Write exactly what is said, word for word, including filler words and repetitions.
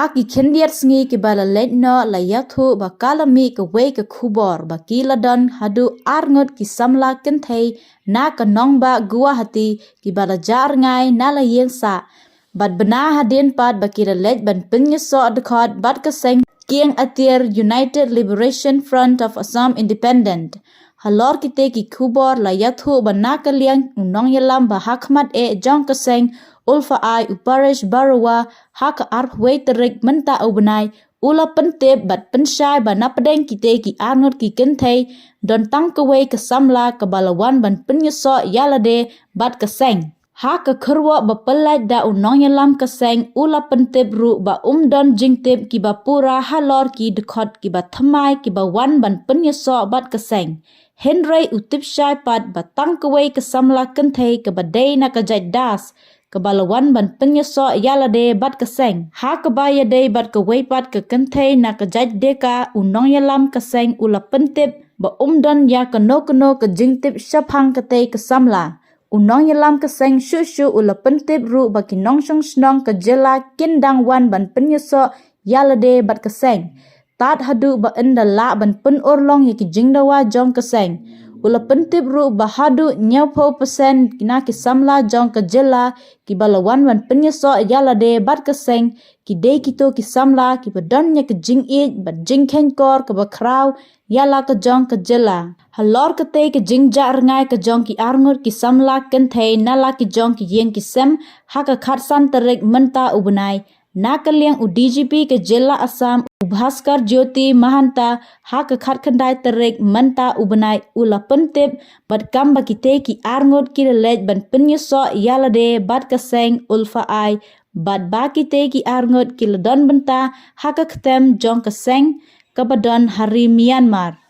Ha ki khyndiat sngi kiba la leit noh la ïathuh ba ka la mih kawei ka khubor ba ki la don haduh arngut ki samla kynthei na ka nongbah Guwahati kiba la jah rngai na la ïing sah bad bna hadien pat ba ki la leit ban pynïasoh dkhot bad ka seng Kieng Atiar United Liberation Front of Assam Independent. Halor kite ki khubor la ïathuh ba na ka liang u nongïalam ba ha khmat eh jong ka seng Ulfa Ai u Paresh Baruah ha ka arphew tarik mynta u bnai u la pyntip bad pynshai ba na pdeng kite ki arngut ki kynthei don tang kawei ka samla kaba la wan ban pynïasoh ïa lade bad ka seng. Ha ka kyrwoh ba pyllait da u nongïalam ka seng u la pyntip ruh ba um don jingtip kiba pura halor ki dkhot kiba thymmai kiba wan ban pynïasoh bad ka seng. Hynrei u tip shai pat ba tang kawei ka samla kynthei kaba dei na ka jait Das kaba la wan ban pynïasoh ïa lade bad ka seng. Ha kaba ïadei bad kawei pat ka kynthei na ka jait Deka u nongïalam ka seng u la pyntip ba um don ïa kano kano ka jingtip shaphang katei ka samla. U nongïalam ka seng shuh shuh u la pyntip ruh ba ki nongshong shnong ka jylla kin dang wan ban pynïasoh ïa lade bad ka seng. Tad haduh ba ynda lah ban pynurlong ïa ki jingdawa jong ka seng. U la pyntip ruh ba haduh hynñiewphew percent na ki samla jong ka jylla kiba la wan ban pynïasoh ïa lade bad ka seng ki dei kito ki samla kiba don ïa ka jingïeit bad jingkheiñkor kaba khraw ïa la ka jong ka jylla. Halor katei ka jingjah rngai ka jong ki arngut ki samla kynthei na la ki jong ki ïing ki sem ha ka khatsan tarik mynta u bnai. Na ka liang u D G P ka jylla Assam u Bhaskar Jyoti Mahanta ha ka khatkhyndai tarik mynta u bnai u la pyntip bad kam ba kitei ki arngut ki la leit ban pynïasoh ïa lade bad ka seng Ulfa Ai bad ba kitei ki arngut ki la don bynta ha ka ktem jong ka seng kaba don ha ri Myanmar.